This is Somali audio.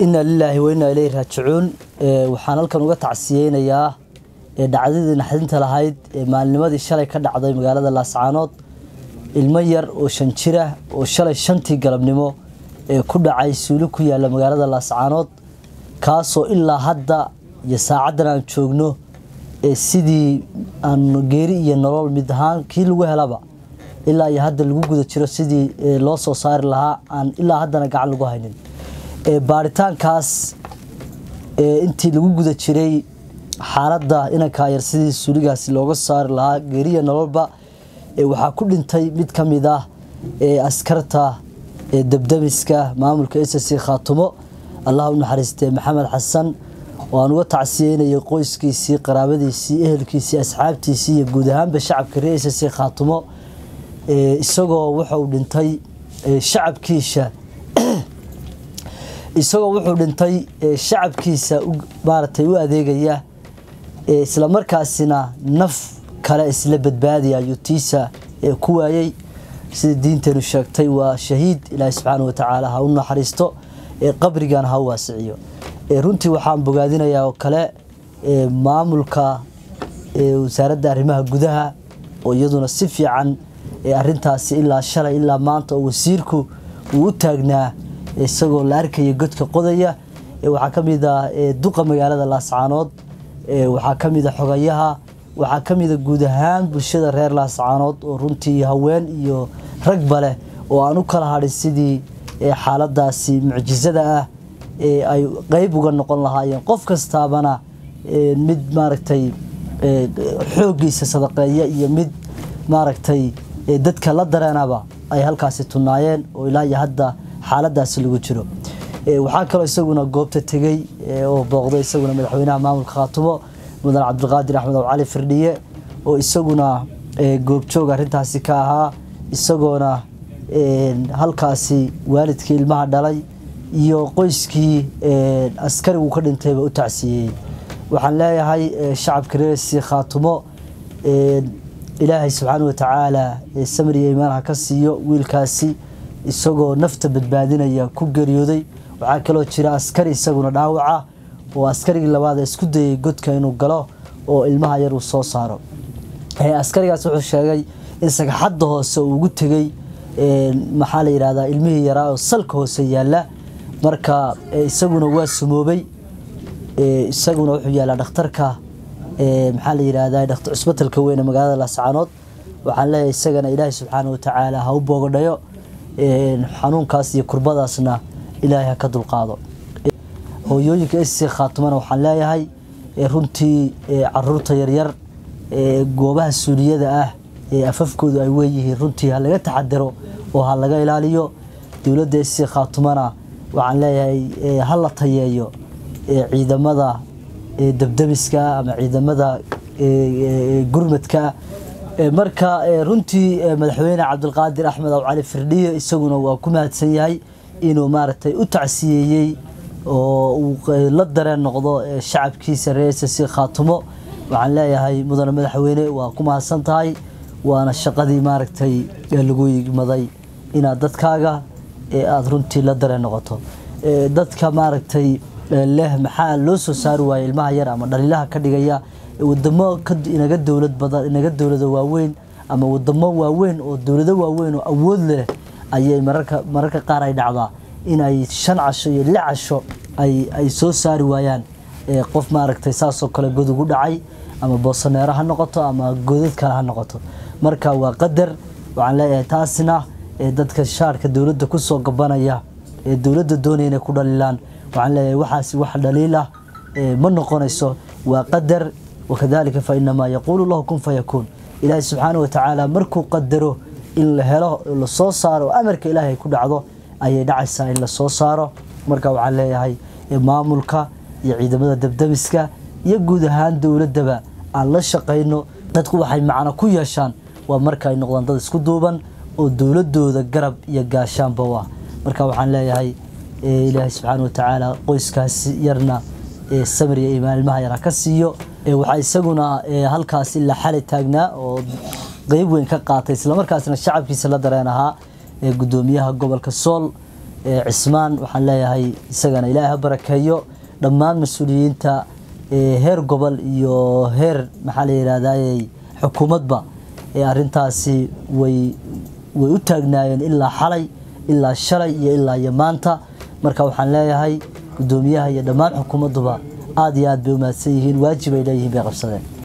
Inna lilaahi wa inna ilayhi raajicuun. Waxaan halkan uga tacsiyeynayaa dhacdadii naxdinta lahayd ee maalinimadii shalay ka dhacday magaalada Laascaanood. Ilmo yar oo 5 jira oo shalay 5tii galabnimo ee ku dhacay suuli ku yaala magaalada Laascaanood, kaasoo ilaa hadda iyo saacaddan aan joogno ee sidii aan geeri iyo nolol mid ahaan kii lagu helaba ilaa iyo hadda lagu guda jiro sidii loo soo saari lahaa, aan ilaa haddana gacan lagu haynin. Baaritaankaas intii lagu guda jiray xaaladda inankaa yar sidii suuligaasi looga saari lahaa geeriya nololba, waxaa ku dhintay mid ka mid ah askarta debdemiska maamulka SSC Khaatumo, Allah u naxariistee, Maxamed Xasan, oo aan uga tacsiyeynayay qoyskiisii, qaraabadiisii, ehelkiisii, asxaabtiisii iyo guud ahaanba shacabka reer SSC Khaatumo. Isagoo wuxuu dhintay shacabkiisa, isagoo wuxuu dhintay shacabkiisa maaragtay u adeegaya, isla markaasina naf kale isla badbaadaya ayuu tiisa ku waayey. Sida diinteenu sheegtay waa shahiid. Ilaahay subxaanahu watacaala ha u naxariisto, qabrigana ha u waasiciyo. Runtii waxaan bogaadinayaa oo kale maamulka wasaaradda arrimaha gudaha oo iyaduna si fiican arrintaasi ilaa shalay ilaa maanta oo wasiirku uu u taagnaa isagoo la arkaya godka qodaya. Waxaa ka mid ah duqa magaalada Laascaanood, waxaa ka mid ah xogayaha, waxaa ka mid ah guud ahaan bulshada reer Laascaanood oo runtii haween iyo ragba leh oo aan u kala hadhin sidii xaaladaasi mucjisada ah ee ay qeyb uga noqon lahaayeen. Qof kastaabana mid maaragtay xooggiisa sadaqeeya iyo mid maaragtay dadka la dareenaba ay halkaasi tunaayeen oo ilaa iyo hadda xaaladaasi lagu jiro. Waxaa kaloo isaguna goobta tegey oo booqday isaguna madaxweynaha maamulka Khaatumo, mudan Cabdiqaadir Axmed Aw Cali Firdhiye, oo isaguna goobjoog arrintaasi ka ahaa, isagoona halkaasi waalidkii ilmaha dhalay iyo qoyskii askarigu ka dhintayba u tacsiyeeyey. Waxaan leeyahay shacabka reer SSC Khaatumo, Ilaahay subxaanahu watacaala samir iyo iimaan ha ka siiyo wiilkaasi isagoo nafta badbaadinaya ku geeriyooday. Waxaa kaloo jira askari isaguna dhaawaca oo askarigii labaad isku dayay godka inuu galo oo ilmaha yar uu soo saaro. Askarigaas wuxuu sheegay in sagxadda hoose uu ugu tegey, maxaa la yidhahdaa, ilmihii yaraa oo salka hoose yaalla. Marka isaguna waa sumoobay, isaguna wuxuu yaallaa dhakhtarka, maxaa la yidhahdaa, cusbitalka weyn ee magaalada Laascaanood. Waxaan leeyahay isagana Ilaahay subxaana watacaala ha u boogadhayo, xanuunkaas iyo kurbadaasna Ilaahay ha ka dulqaado. Hooyooyinka SSC Khaatumana waxaan leeyahay runtii caruurta yaryar goobaha suuliyada ah ee afafkoodu ay weeyihiin runtii ha laga taxadaro oo ha laga ilaaliyo. Dowladda SSC Khaatumana waxaan leeyahay ha la tayeeyo ciidamada debdemiska ama ciidamada gurmadka. Marka runtii madaxweyne Cabdilqaadir Axmed Aw Cali Firdhiye isaguna waa ku mahadsan yahay inuu maaragtay u tacsiyeeyey oo uu la dareen noqdo shacabkiisa reer SSC Khaatumo. Waxaan leeyahay mudane madaxweyne, waa ku mahadsan tahay, waana shaqadii maaragtay lagu yigmaday inaad dadkaaga aada runtii la dareen noqoto. Dadka maaragtay leh maxaa loo soo saari waayey ilmaha yar ama dhaliilaha ka dhigaya wadamo inaga dowlad badan, inaga dowlado waaweyn ama wadamo waaweyn oo dowlado waaweyn oo awood leh, ayay mararka qaar ay dhacdaa in ay 5 casho iyo 6 casho ay soo saari waayaan qof maaragtay saasoo kale god ugu dhacay, ama boosaneero ha noqoto ama godad kale ha noqoto. Marka waa qadar. Waxaan leeyahay taasina dadka shaarka dowladda kusoo gabanaya ee dowladda doonaya inay ku dhaliilaan, waxaan leeyahay waxaasi wax dhaliil ah ma noqonayso, waa qadar. Wakadalika fa inamaa yaquulu lahu kun fayakuun. Ilaahay subxaana watacaala markuu qadaro in la helo, la soo saaro, amarka Ilaahay ku dhacdo ayay dhacaysaa in la soo saaro. Marka waxaan leeyahay maamulka iyo ciidamada debdemiska iyo guud ahaan dowladdaba aan la shaqayno. Dadku waxay macno ku yeeshaan waa marka ay noqdaan dad isku duuban oo dowladooda garab iyo gaashaanba u ah. Marka waxaan leeyahay Ilaahay subxaana watacaala qoyskaasi yarna samir iyo iimaan ilmaha yar ha ka siiyo. Waxaa isaguna halkaas ilaa xalay taagnaa oo qeyb weyn ka qaatay, islamarkaasna shacabkiisa la dareen ahaa, gudoomiyaha gobolka Sool, Cismaan waxaan leeyahay isagana Ilaahay ha barakeeyo. Dhammaan mas-uuliyiinta heer gobol iyo heer maxaa la yidhahdayey xukuumadba arrintaasi way u taagnaayeen ilaa xalay, ilaa shalay iyo ilaa iyo maanta. Marka waxaan leeyahay guddoomiyaha iyo dhammaan xukuumadduba aad iyo aad bay u mahadsan yihiin, waajib ay leeyihiin bay qabsadeen.